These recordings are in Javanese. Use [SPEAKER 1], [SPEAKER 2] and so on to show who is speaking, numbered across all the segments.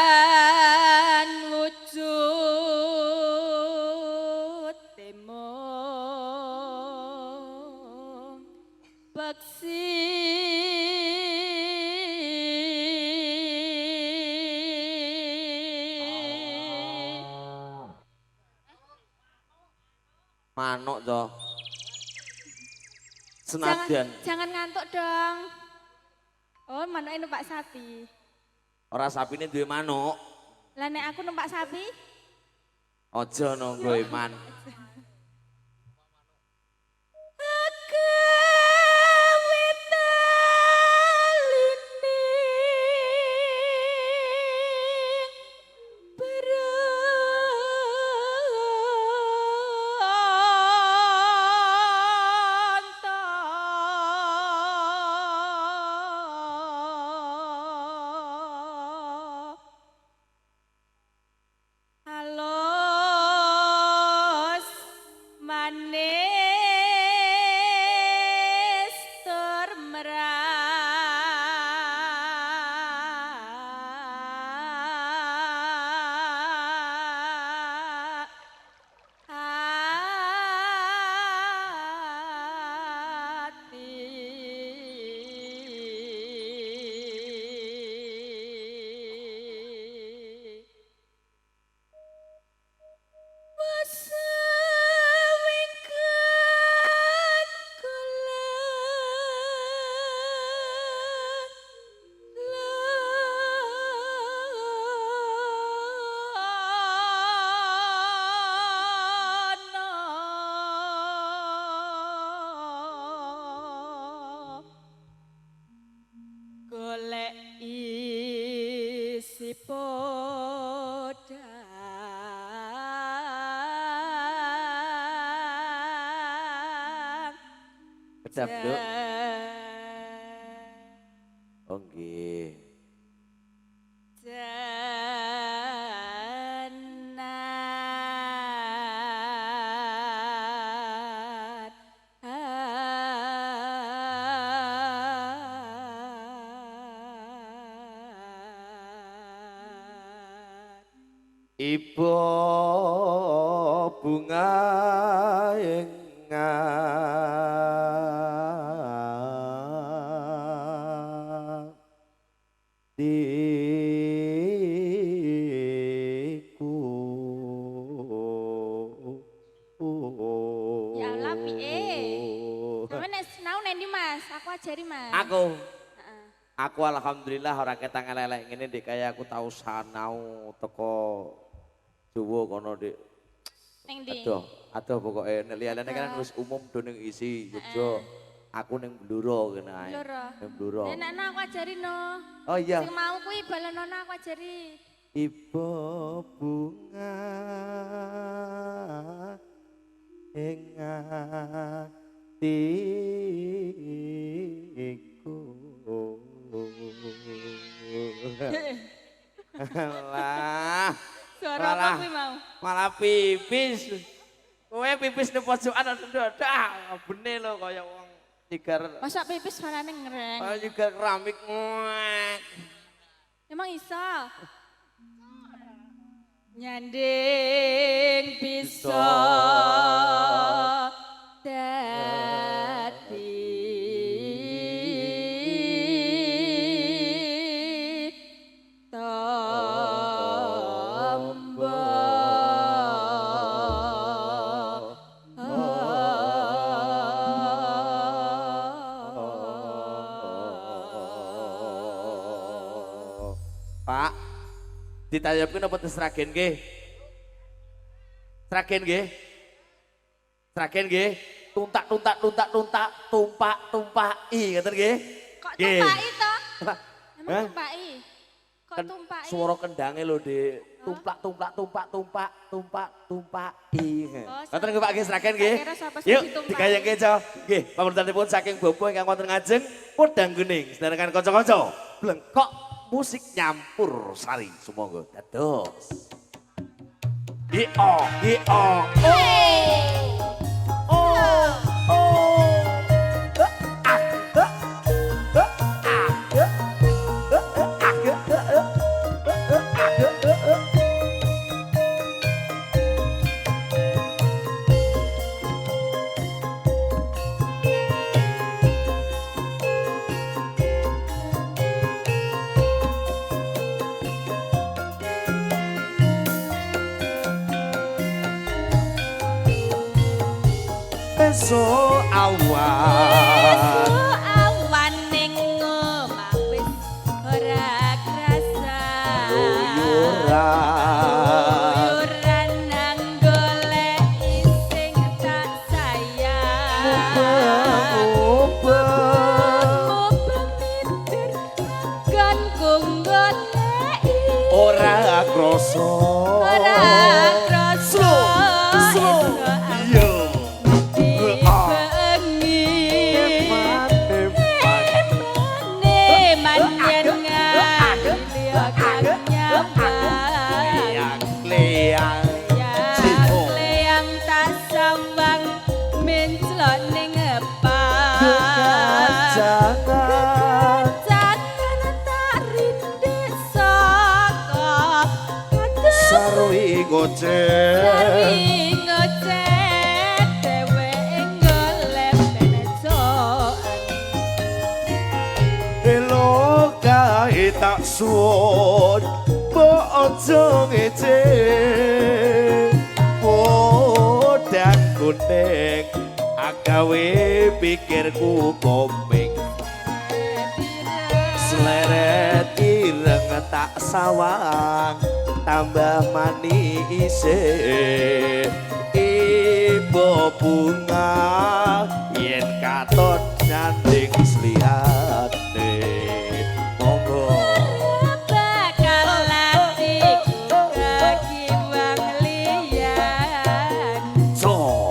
[SPEAKER 1] Senadyan wujud temong peksi
[SPEAKER 2] Manuk toh. Senadyan.
[SPEAKER 1] Jangan ngantuk dong. Oh, manuke numpak sapi.
[SPEAKER 2] Ora sapine duwe manuk.
[SPEAKER 1] Lah nek aku numpak sapi?
[SPEAKER 2] Aja nonggo iman.
[SPEAKER 1] Halus manis tur merak hati. Wasawingkan kula lana golek isi podang.
[SPEAKER 2] Kedap, Nduk. Oh nggih.
[SPEAKER 1] Janat
[SPEAKER 2] Iba bunga ing atiku.
[SPEAKER 1] Ya Allah, piye? Sampe nek sinau nek ndi, Mas? Aku ajari, Mas.
[SPEAKER 2] Aku.
[SPEAKER 1] Heeh.
[SPEAKER 2] Aku alhamdulillah ora ketang elek ngene Dik, kaya aku tau sanau teko Jawa kono Dik.
[SPEAKER 1] Ning ndi?
[SPEAKER 2] Aduh, aduh pokoke nek liyane kan wis umum do ning isi Jogja. Aku ning Bluro kene ae.
[SPEAKER 1] Bluro.
[SPEAKER 2] Ning Bluro.
[SPEAKER 1] Nek nek aku ajari no.
[SPEAKER 2] Oh iya.
[SPEAKER 1] Sing mau kuwi balenono aku ajari.
[SPEAKER 2] Iba bunga ing atiku. Lah,
[SPEAKER 1] Suara apa
[SPEAKER 2] Malah.
[SPEAKER 1] kuwi mau?
[SPEAKER 2] Malah pipis. Kowe pipis ning pojokan aduh, bene lho kaya wong nyigar.
[SPEAKER 1] Masa pipis suarane ngereng.
[SPEAKER 2] Kaya nyigar keramik. Nguek.
[SPEAKER 1] Emang iso? Nyanding bisa dadi tombo.
[SPEAKER 2] Pak, ditayapke napa Sragen nggih? Sragen nggih? Sragen nggih? Tuntak tuntak tuntak tuntak tumpak tumpaki ngoten nggih?
[SPEAKER 1] Kok
[SPEAKER 2] Nggih.
[SPEAKER 1] tumpaki to? Emang
[SPEAKER 2] Hah?
[SPEAKER 1] tumpaki? Kok tumpaki?
[SPEAKER 2] Suara kendange lho, Dik. Tumplak tumplak tumpak tumpak tumpak tumpaki.
[SPEAKER 1] Oh,
[SPEAKER 2] Ngoten nggih Pak nggih Sragen nggih.
[SPEAKER 1] Tak kira sapa sing
[SPEAKER 2] Yuk
[SPEAKER 1] ditumpaki.
[SPEAKER 2] digayengke co. Nggih, pamrentahanipun saking Bobo ingkang wonten ngajeng Podang Kuning sedarengan kanca-kanca blengkok musik nyampur sari sumangga dados. I o i o o o ah ah ah ah ah. Esuk awan.
[SPEAKER 1] Esuk awan ning omah wis ora krasa.
[SPEAKER 2] Keluyuran.
[SPEAKER 1] Keluyuran nang goleki sing tak sayang.
[SPEAKER 2] Mubeng.
[SPEAKER 1] Mubeng miber nggonku goleki.
[SPEAKER 2] Ora krasa.
[SPEAKER 1] Ora krasa.
[SPEAKER 2] Slow, slow. Iya.
[SPEAKER 1] Bengi.
[SPEAKER 2] Eman, eman.
[SPEAKER 1] Eman yen ngali kang nyawang.
[SPEAKER 2] Kliang, kliang.
[SPEAKER 1] Leyang tak sawang menclok ning epang.
[SPEAKER 2] Kekancangan.
[SPEAKER 1] Kekancangan tak rindik saka katem.
[SPEAKER 2] Sarwi ngoceh.
[SPEAKER 1] Sarwi ngoceh dheweke golek benecoan.
[SPEAKER 2] Elo kae tak suwun, mbok aja ngece. Podang kuning agawe pikirku koming. Sleret ireng tak sawang tambah manise. Ibu bunga yen katon nyanding sliyane. Monggo.
[SPEAKER 1] Bakal atiku kekiwang liyan.
[SPEAKER 2] So.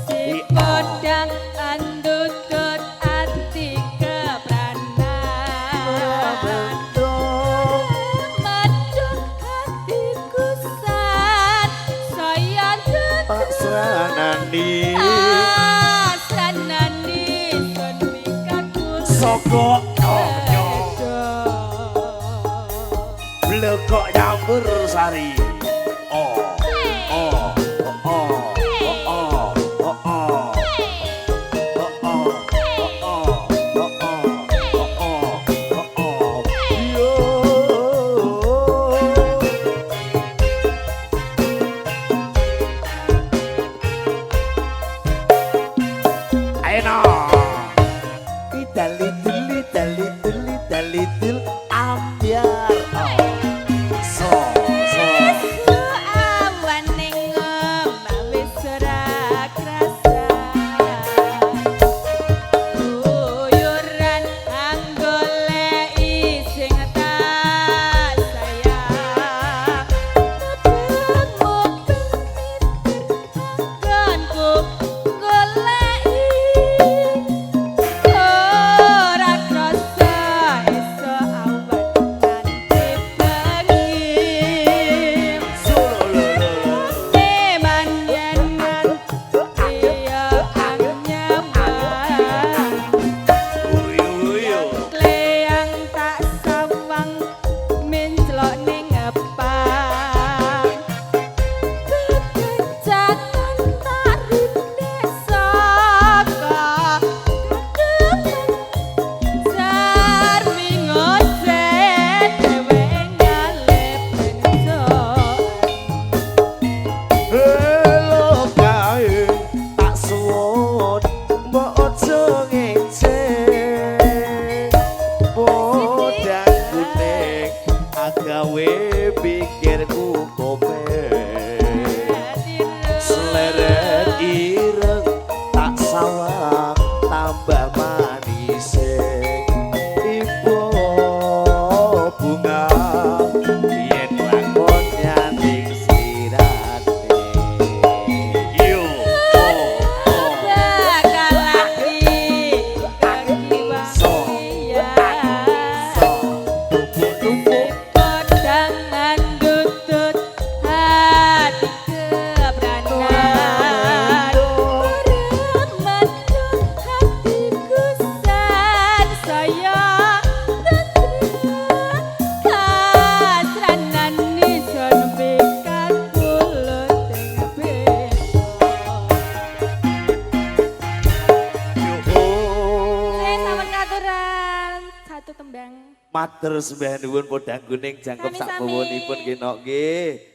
[SPEAKER 1] Si podang andutut ati kepranan. Medhok hatiku san saya
[SPEAKER 2] Pasranani.
[SPEAKER 1] Pasranani sun mikaku.
[SPEAKER 2] Soko nyo. Blekok nyampur sari. Oh, oh, oh, oh, oh, oh, oh. Oh, oh, oh, oh, oh, oh, oh, oh. Yo. Ayo no. Idalidul, idalidul, idalidul, ambyar. Oh. So, so.
[SPEAKER 1] Esuk awan ning omah wis ora krasa. Keluyuran anggoleki sing tak sayang. Mubeng-mubeng miber nggonku goleki. Ora krasa esuk awan nganti bengi.
[SPEAKER 2] Solo, lo, lo, lo.
[SPEAKER 1] Eman yen nganti kang nyawang.
[SPEAKER 2] Uyu, uyu.
[SPEAKER 1] Kleyang tak sawang menclok ning epang. Kekencangan tak rindik saka kademen. Sarwi ngoceh dheweke ngalih bencokan.
[SPEAKER 2] Elo kae tak suwun, mbok aja ngece. Podang kuning agawe pikirku komeng. Sleret ireng tak sawang tambah manise. Ibu bunga yen lakon nyanding slirane. Yo, oh, oh.
[SPEAKER 1] Bakal ati kekiwang liyan.
[SPEAKER 2] So, tumpuk-tumpuk.
[SPEAKER 1] Podang andutut hati kepranan. Medhok hatiku san saya tentrem. Kasranani sun pikat mulut ing beta.
[SPEAKER 2] Yo, oh.
[SPEAKER 1] Saya sampun katuran satu tembang.
[SPEAKER 2] Matur sembah nuwun Podang Kuning jangkep sak
[SPEAKER 1] Sami-sami.
[SPEAKER 2] bawanipun nggih nok nggih.